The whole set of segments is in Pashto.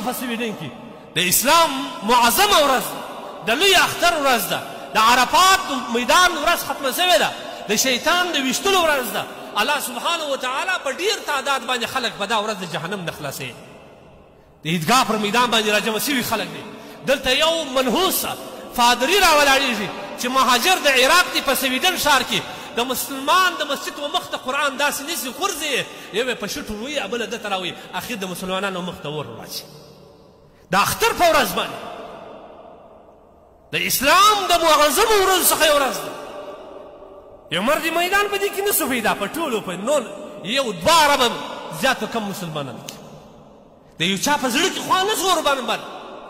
په سویډن کې د اسلام معظمه ورځ، د لوی اختر ورځ ده، د عرفات میدان ورځ ختمه شوې ده، د شیطان د ویشتلو ورځ ده. الله سبحانه وتعالی په ډیر تعداد باندې خلک په دا ورځ د جهنم نه خلاصوي. د عیدګاه پر میدان باندې راجمع شوي خلک دي. دلته یو منحوس فادري راولاړېږي چې مهاجر د عراق دی، په سویډن ښار کې د مسلمان د مسجد و مخ ته قرآن داسې نیسي، غورځي یې، یو یې په شټو وهي، بله ده ته راوهي، اخر د مسلمانانو مخ ته اور واچوي. د اختر په ورځ باندې د اسلام د معظمو ورځو څخه یو ورځ ده. یو مرد میدان په دې کې نه سو پیدا، په ټولو په نور یو دوه عربه زیاتو کم مسلمانان کې د یو چا په زړه کې خوا نه سو ورباندې باندې.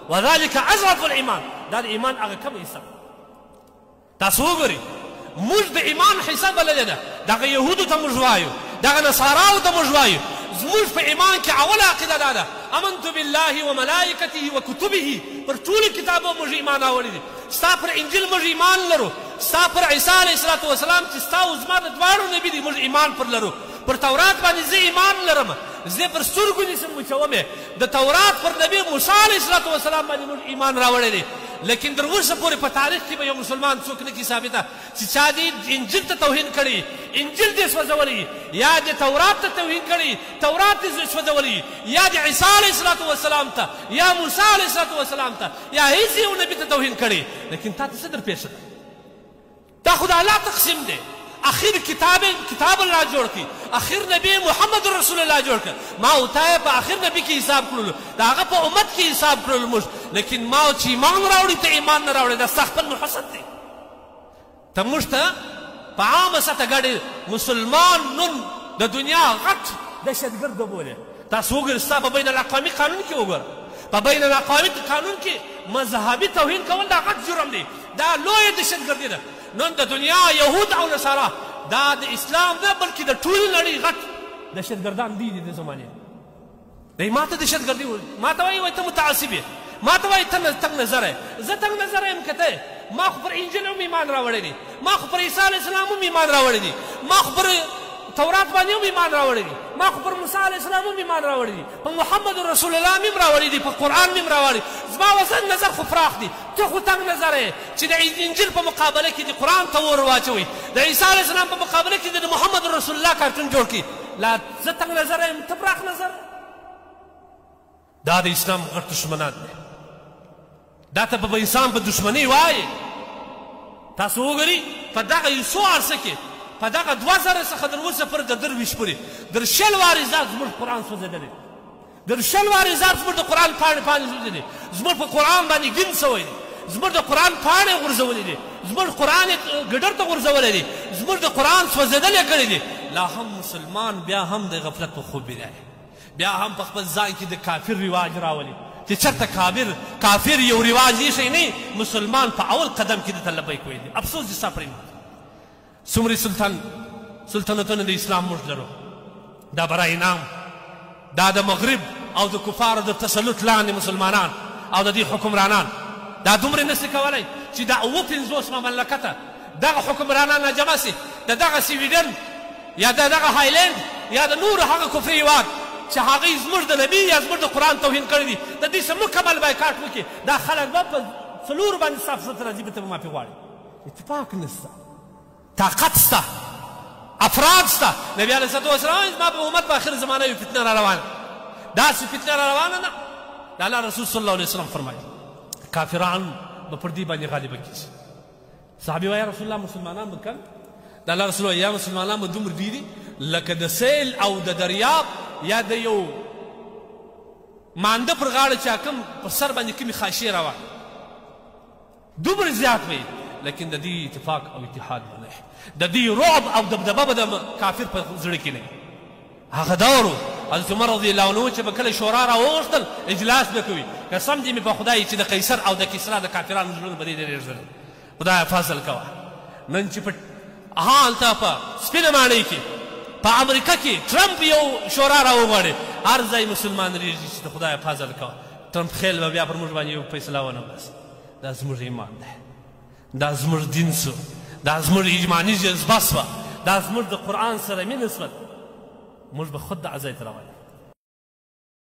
وذلک اضعف الایمان، دا د ایمان هغه کم حصه. تاسو وګورئ، موږ د ایمان حصه بللې ده. دغه یهودو ته موږ وایو، دغه نصاراو ته موږ وایو، زموږ په ایمان کې اوله عقیده دا ده، امنت بالله وملائکته وکتبه، پر ټولو کتابو موږ ایمان راوړی دی. ستا پر انجیل موږ ایمان لرو، ستا پر عیسی علیه الصلاة والسلام چې ستا او زما د دواړو نبي دی موږ ایمان پر لرو. پر تورات باندې زه ایمان لرم، زه پر سترګو نیسم وچوم یې. د تورات پر نبي موسی علیه الصلاة والسلام باندې موږ ایمان راوړی دی. لیکن در اوسه پورې په تاریخ کې به یو مسلمان څوک نه کي ثابته چې چا دې انجیل ته توهین کړی، انجیل دې سوځولی، یا دې تورات ته توهین کړی، تورات دې سوځولی، یا دې عیسی علیه الصلاة والسلام ته، یا موسی علیه الصلاة والسلام ته، یا هیڅ یو نبي ته توهین کړی. لیکن تا ته څه در پېښه ده؟ دا خو د الله تقسیم دی. اخر کتاب کتاب الله جوړ کړي، اخر نبی محمد رسول الله جوړ کړ. ما او تا په اخر نبی کې حساب کړلو، د هغه په امت کې حساب کړلو موږ. لیکن ما چې ایمان راوړي ته ایمان نه راوړي، دا ستا خپل محسد دی. ته موږ ته په عامه سطح ګډې مسلمان نن د دنیا غټ دهشتګرد وبولې. تاسو وګورئ، ستا په بین الاقوامي قانون کې وګوره، په بین الاقوامي قانون کې مذهبي توهین کول دا غټ جرم دی، دا لویه دهشتګردي ده. نن د دنیا یهود او نصارا دا د اسلام نه بلکې د ټولې نړۍ غټ دهشتګردان دي د زمانې. دی ما ته دهشتګردي وایي، ما ته وایي ته متعصب یې، ما ته وایي ته تنګ نظره یې. زه تنګ نظره یم که ته؟ ما خو پر انجیل هم ایمان راوړی دی، ما خو پر عیسی علیه السلام هم ایمان راوړی دی، ما خو پر تورات باندې هم ایمان راوړی دی، ما خو پر موسی علیه السلام هم ایمان راوړی دی، په محمد رسول الله مې هم راوړی دی، په قرآن مې هم راوړی. زما وزن نظر خو پراخ دی، ته خو تنګ نظر یې چې د انجیل په مقابله کې د قرآن ته اور واچوي، د عیسی علیه السلام په مقابله کې د محمد رسول الله کارټون جوړ کړي. لا زه تنګ نظر یم، ته پراخ نظر. دا د اسلام غټ دښمنان دی. دا ته په انسان په دښمنۍ وایې. تاسو وګورئ په دغه یو څو عرصه کې، په دغه 2000 څخه در اوسه پورې د 23 پورې در 20 وارې زیات زموږ قرآن سوځېدلی، در 20 وارې زیات زموږ د قرآن پاڼې پاڼې سوځېدلې، زموږ په قرآن باندې ګین سوی دی، زموږ د قرآن پاڼې غورځولې دي، زموږ قرآن ګډر ته غورځولی دی، زموږ د قرآن سوځېدلی کړی دی. لا هم مسلمان بیا هم د غفلت په خوب ویده دی، بیا هم په خپل ځان کې د کافر رواج راولي چې چېرته کافر یو رواج ایښی نه، مسلمان په اول قدم کې درته لبیک ویلی. افسوس دې ستا پر ایمان. څومره سلطنتونه د اسلام موږ لرو، دا برای نام، دا د مغرب او د کفارو د تسلط لاندې مسلمانان او د دې حکمرانان دا دومره نسي کولی چې دا 57 مملکته دغه حکمرانان راجمع سي، د دغه سویډن یا د دغه هایلند یا د نورو هغه کفري هېواد چې هغوی زموږ د نبي یا زموږ د قرآن توهین کړی دي، د دې څخه مکمل بایکاټ وکړي. دا خلک به په څلورو باندې ستا پښو ته راځي، به ته به معافي غواړي. اتفاق نشته، طاقت شته، افراد شته. نبی علیه الصلاة والسلام زما په امت په اخر زمانه یو فتنه را روانه، داسې فتنه را روانه ده. د الله رسول صلی الله علیه وسلم فرمایي کافران به پر دې باندې غالبه کېږي. صحابي وایي یا رسول الله مسلمانان به کم؟ د الله رسول وایي یا مسلمانان به دومره ډېر دي لکه د سیل او د دریاب یا د یو مانده پر غاړه چې کوم پر سر باندې کومې خاشې روان، دومره زیات وي. لیکن د دې اتفاق او اتحاد به نه، د دې رعب او دبدبه به د کافر په زړه کې نه. هغه دور حضرت عمر رضی الله عنه چې به کله شورا راوغوښتل اجلاس به کوي، قسم دې مې په خدای چې د قیصر او د کسرا د کافرانو زړونه به دې رېږدل. خدای فضل کوه نن چې په هلته په سپینه ماڼۍ کې په امریکا کې ټرمپ یو شورا راوغواړي، هر ځای مسلمان رېږدي چې د خدای فضل کوه. ټرمپ خیل به بیا پر موږ باندې یو فیصله ونه باسي. دا زموږ ایمان دی، دا زموږ دین سو، دا زموږ ایماني جذبه سوه، دا زموږ د قرآن سره مینه سوه. موږ به خود د ځای ته روان.